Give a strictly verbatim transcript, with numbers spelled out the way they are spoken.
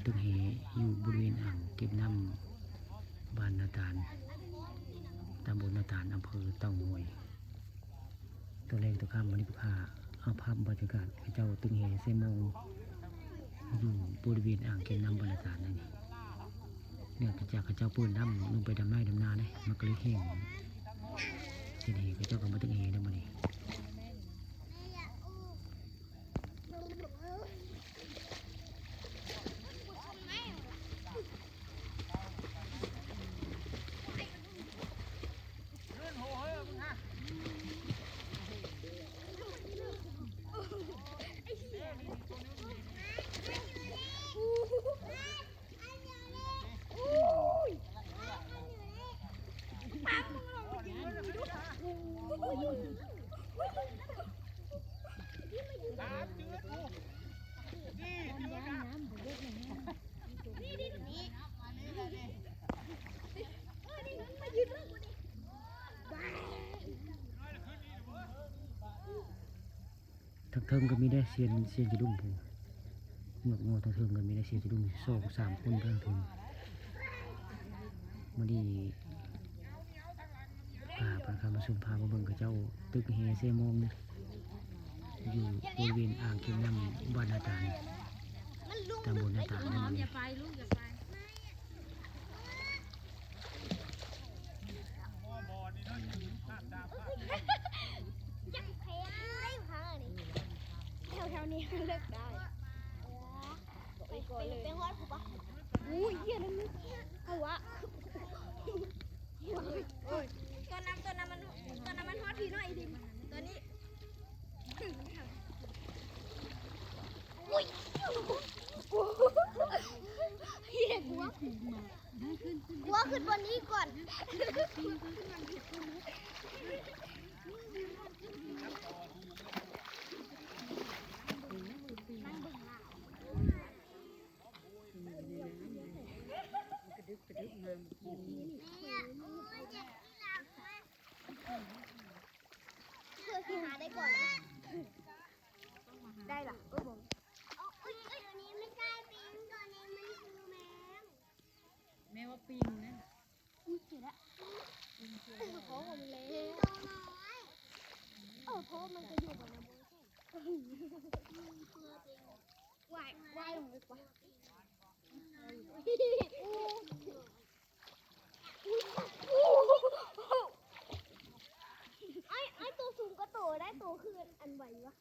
ตึกแหอยู่บริเวณอ่างเก็บน้ำบ้านนาตาล ตำบลนาตาล อำเภอเต่างอย ตอนแรกตอนค่ำวันนี้พาเอาภาพบรรยากาศเขาเจ้าตึกแหใส่โมง อยู่บริเวณอ่างเก็บน้ำบ้านนาตาลนั่นนี่ เนี่ยจากเขาเจ้าเปิดน้ำลงไปดำไร่ดำนาเนี่ยมันก็เลยแห้ง ทีนี้เขาเจ้าก็มาตึกแหได้มานี่ ทางเทิงก็มีได้เซียน เซียนจะดุ้งพู้น หยวกงัวทางเทิงก็มีได้เซียนจะดุ้งสองสามคนทางเทิง มื้อนี้พาพาคำมาชม พามาเบิ่งเขาเจ้าตึกแหใส่โมง อยู่บริเวณอ่างเก็บน้ำบ้านนาตาล มันลุก ตำบลนาตาล นั่นเอง อย่าไปลูกอย่าไป ยังแพ้ได้ค่ะนี่ แถวๆนี้เลือกได้ ไปไปไปฮอดกูปะ อุ้ยเหี้ยนั่นนี่เอาวะ โอ้ย ตอนนั้นตอนนั้นมันตอนนั้นมันฮอดพี่น้อยอีดิน ตอนนี้ อุ้ยเหี้ยกลัว กลัวขึ้นบนนี้ก่อน เธอสิหาได้ก่อนนะ ได้ล่ะ เออผม เอา อุ้ย อุ้ย ตัวนี้ไม่ใช่ปิง ตัวนี้มันคือแมง แม่ว่าปิงนะ อุ้ย เจอละ ปิงเจอ โอ้โห มันเลย ปิงตัวน้อย เออ เพราะว่ามันกระโดดออกมาบนแขน ว่าย ว่ายลงไปกว่า ไอ้ ไอ้ตัวสูงก็โตได้ โตคืออันไหววะ